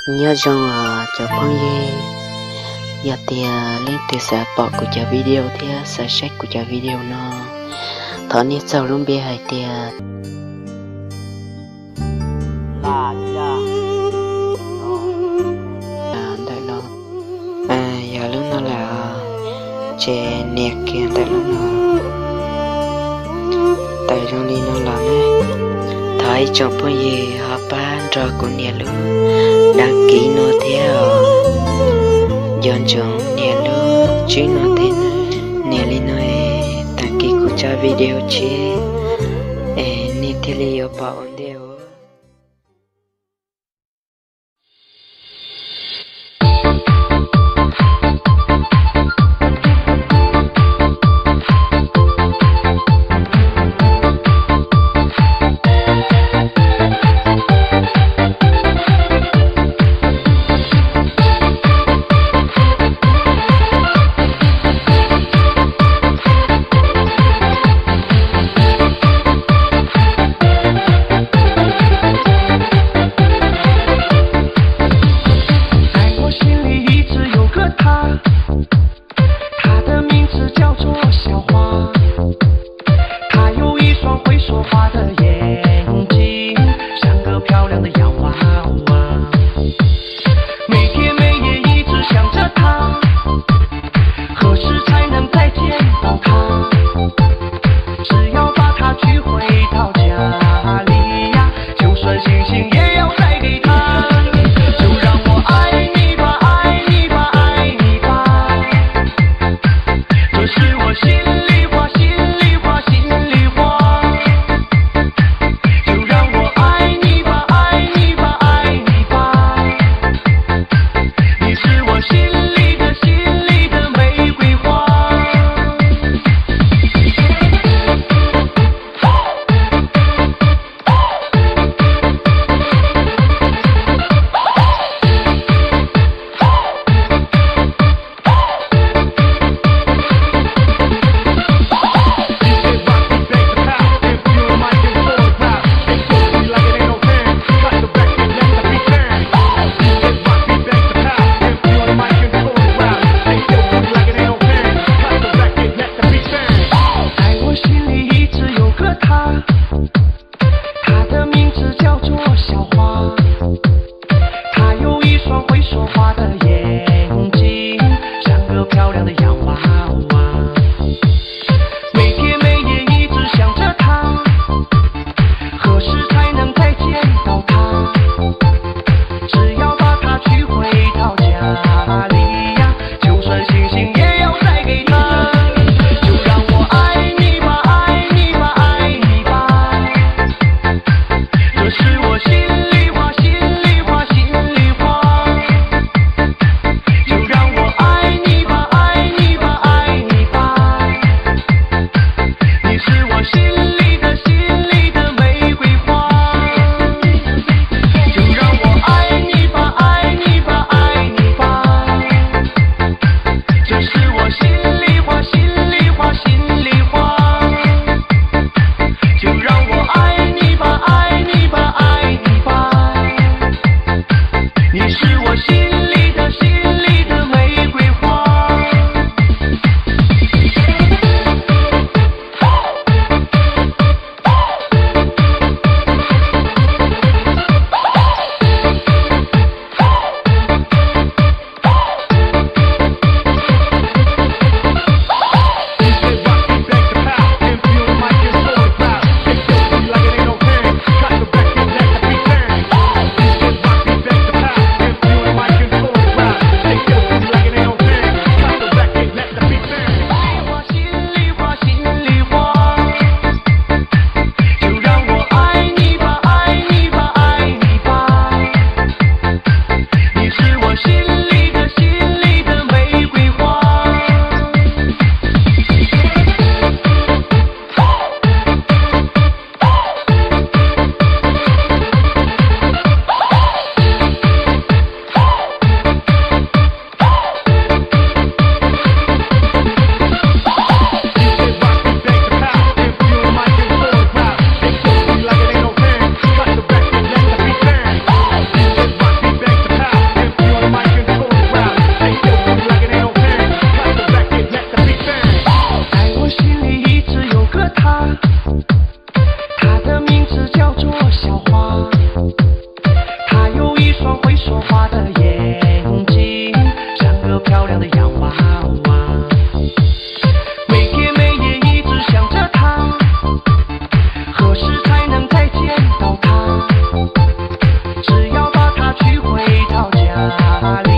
Nyob zoo os cov phooj ywg, yog tias leej twg xav pom kuv cov video thiab xav saib kuv cov video no, thov nias txog lub npe hais tias ntawm no, yog lub no lawm, ces nias kiag ntawm lub no. Tawm zoo li no los na, thov ib tsoom phooj ywg ho pab nrog kuv nias lub đăng ký no thiab os. Nco ntsoov nias lub tswb no thiab na. Nias li no es tag kis kuv tso video tshiab es nej thiaj li yuav pom ua ntej os. 双会说话的眼睛，像个漂亮的洋娃娃。每天每夜一直想着她，何时才能再见到她？只要把她娶回到家里。